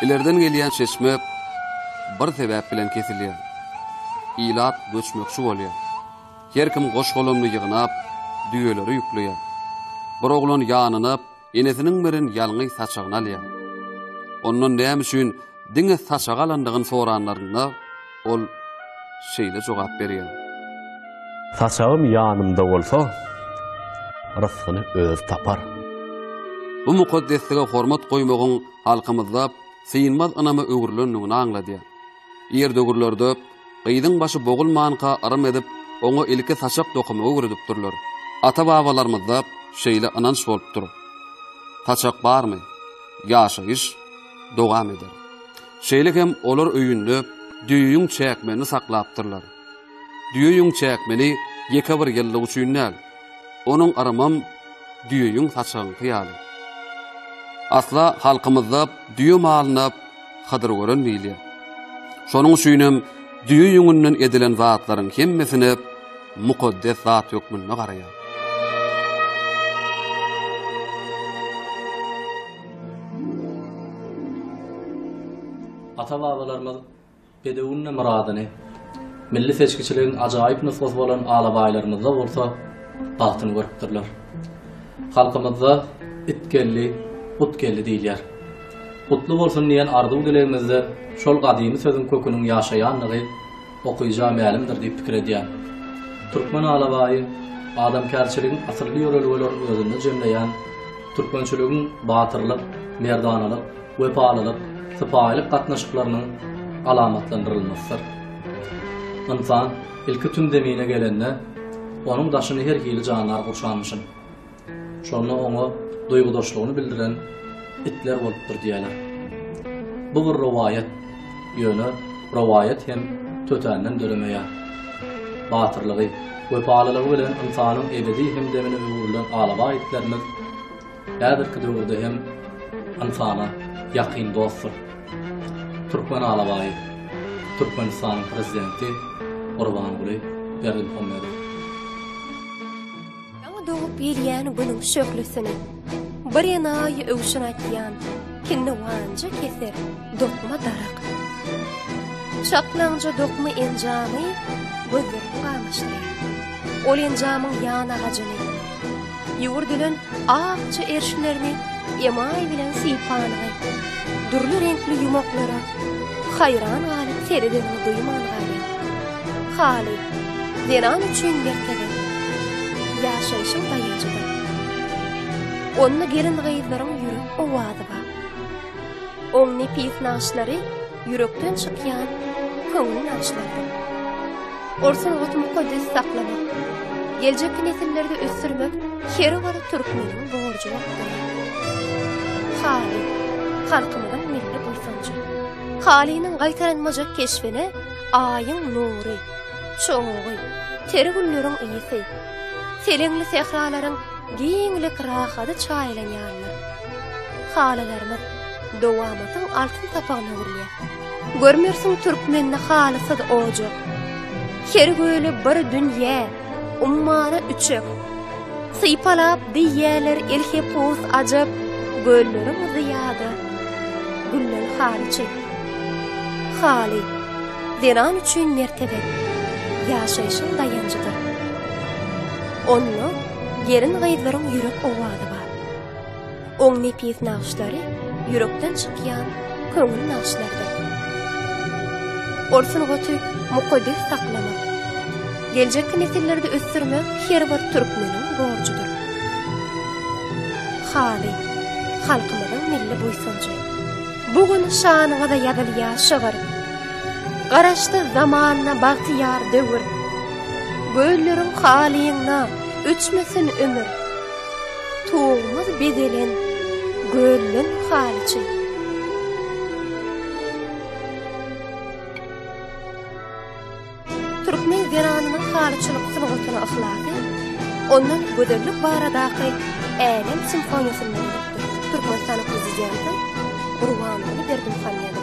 Ilerden gelýän çeşme bir sebäp bilen kesilýär. Ilat göçmekçi bolýar. Her kim goş-golamyny ýygnap, düýeleri ýükleýär. Bir oglan ýanyna enesiniň beren ýalňy saçagyny alýar. Ondan näme üçin diňe saçagy alandygyny soranlarynda, ol şeýle jogap berýär. Saçagym ýanymda bolsa, rysgyny özi tapar. Bu mukaddeslige hormat goýmagyň halkymyzda synmaz ynama öwrülendigini aňladýar. Ir döwürlerde gyzyň başy bogulmanka yrym edip, oňa ilki saçak dokamagy öwredipdirler. Ata-babalarymyzda şeýle ynanç bolupdyr. Saçak barmy, ýaşaýyş dowam eder. Şeýle hem olar öýünde düýe ýüň çäkmenini saklapdyrlar. Düýe ýüň çäkmeni ýeke bir ýyllyk üçin däl. Onuň yrymam düýe ýüň saçagyňky ýaly. Asla halkymyzda düýe malyna Hydyr gören diýilýär. Şonuň üçinem düýe ýüňünden edilen zatlaryň hemmesine mukaddes zat hökmünde garaýar. Ata-babalarymyz Bedewinde myradyny, milli seçgiçiligiň ajaýyp nusgasy bolan alabaýlarymyzda bolsa bagtyny görüpdirler. Halkymyzda It geldi, gut geldi diýilýär. Gutly bolsun diýen arzuw-dilegimizde şol gadymy sözüň köküniň ýaşaýandygy okyja mälimdir diýip pikir edýän. Türkmen alabaýy adamkärçiligiň asylly ýörelgelerini özünde jemleýän türkmençiligiň batyrlyk, merdanalyk, wepalylyk, sypaýylyk gatnaşyklarynyň alamatlandyrylmasydyr. Ynsan ilki tüm zemine gelende, onuň daşyny her hili jandar gurşanmyşyn. Şonda oňa duýgudaşlygyny bildiren itler bolupdyr diýýärler. Bu bir rowaýat. Ýöne rowaýat hem tötänden döremeýär. Batyrlygy, wepalylygy bilen ynsanyň ebedi hemdemine öwrülen alabaý itlerimiz häzirki döwürde hem ynsana ýakyn dostdur. Türkmen alabaýy, Türkmenistanyň Prezidenti Gurbanguly Berdimuhamedow. Ýaňy dogup gelýän Günüň şöhlesini Bir enaýy öwşün atýan Kinniwanja keser dokma darak. Çaklaňja dokma enjamy Gözleriňi gamaşdyrýar. Ol enjamyň ýan agajyny, Ýüwürdilen akja erşlerini Emaý bilen sypanyňy, Dürli reňkli ýumaklara Haýran galyp seredeniňi duýman galýaň. Haly, zenan üçin mertebe, ýaşaýşyň daýanjydyr. Onda gelin-gyzlaryň ýürek owazy bar. Oň nepis nagyşlary ýürekden çykýan köňül nagyşlarydyr. Ol sungaty mukaddes saklamak, geljekki nesillerde ösdürmek her bir türkmeniň borjy bolup durýar. Haly, halkymyzyň milli buýsanjy. Halynyň gaýtalanmajak keşbine Aýyň nury, çogy, ter gülleriň ysy, seleňli sähralaryň giňlik rahady çaýylan ýalydyr. Halylarymyz dowamatyň altyn sapagyna öwrülýär. Görmersiň türkmende halysyz ojak. Her göle bir dünýä, ummana üçek. Sypalap diýýärler elhepus ajap, Gölleriň zyýada güllen halyçy. Haly, zenan üçin mertebe, ýaşaýşyň daýanjydyr. Onda gelin-gyzlaryň ýürek owazy bar. Oň nepis nagyşlary ýürekden çykýan köňül nagyşlarydyr. Ol sungaty mukaddes saklamak, geljekki nesillerde ösdürmek her bir türkmeniň borjudyr. Haly, halkymyzyň milli buýsanjy. Bu gün şanyňyza ýazylýar şygyr. Garaşsyz zamanda bagtyýar döwür. Gölleriň halyňda öçmesin ömür. Tugumyz bezelen gölleň halyçy. Türkmen zenanynyň halyçylyk sungatyna yhlasy ondan gözellik baradaky älem simfoniýasyndan dörüpdir. Türkmenistanyň Prezidenti Gurbanguly Berdimuhamedow.